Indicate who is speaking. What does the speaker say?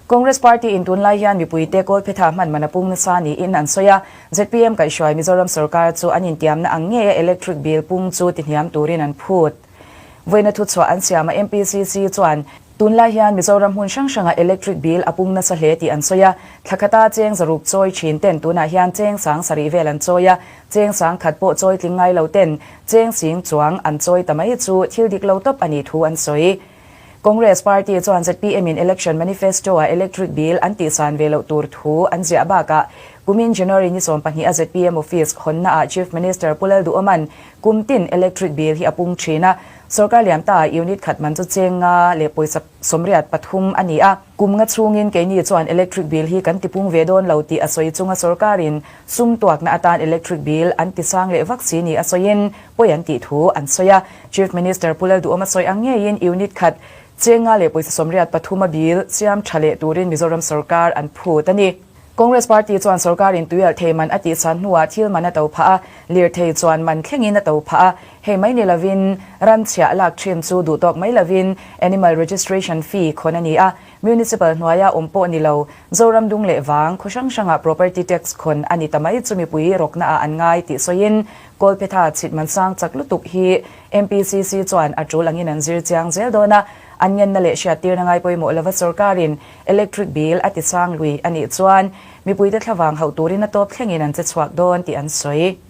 Speaker 1: Congress Party in tunlai hian mipuite kawlphetha hman man a pung nasa niin an sawi a, zpm kaihhruai Mizoram sorkar chu an intiamna ang ngeia electric bill pung chu tihniam turin an phut. Vawiina thuchhuah an siam a MPCC chuan tunlai hian Mizoram hmun hrang hrangah electric bill a pung nasa hle tih an sawi a, thla khata cheng zaruk chawi thin ten tunah hian cheng 7000 vel an chawi a, cheng 1000 pawh chawi tling ngai lo ten cheng sing chuang an chawi ta mai chu thil dik lo tawp a nih thu an sawi. Congress Party chuan zpm in election manifesto ah electric bill an tihsan ve loh tur thu an ziah bakah kumin January ni 12 a zpm office hawnna ah Chief Minister Pu Lalduhawman kum tin electric bill hi a pung thin a, sorkar liam ta ah unit khat man chu cheng nga leh pawisa 83 a ni a. Kum nga chhungin keini chuan electric bill hi kan tipung ve dawn lo tih a sawi chunga sorkarin sum tuakna atan electric bill an tisang leh vak si ni a sawiin pawi an tih thu an sawi a. Chief Minister Pu Lalduhawma sawi ang ngeiin unit khat cheng nga leh pawisa 83 a bill siam tha leh turin Mizoram sorkar an phut a ni. Congress Party chuan sorkarin tuialh thei man a tihsan hnuah thil man a to phah a, lirthei chuan man thlengin a to phah a. Hei mai ni lovin ram chhiah lak thin chu duh tawk mai lovin Animal Registration Fee khawn a ni a, Municipal hnuaia awm pawh ni lo, Zoram dung leh vang khaw hrang hrangah Property Tax khawn a ni ta mai chu mipui rawknaah an ngai tih sawiin Kawlphetha chhit man sang chak lutuk hi MPCC chuan a tul angin an zir chiang zel dawn a, an ngenna leh hriattirna ngai pawimawh lova sorkarin electric bill a ti sang lui a nih chuan mipuite thlavang hauh turin a tawp thlengin an che chhuak dawn tih an sawi.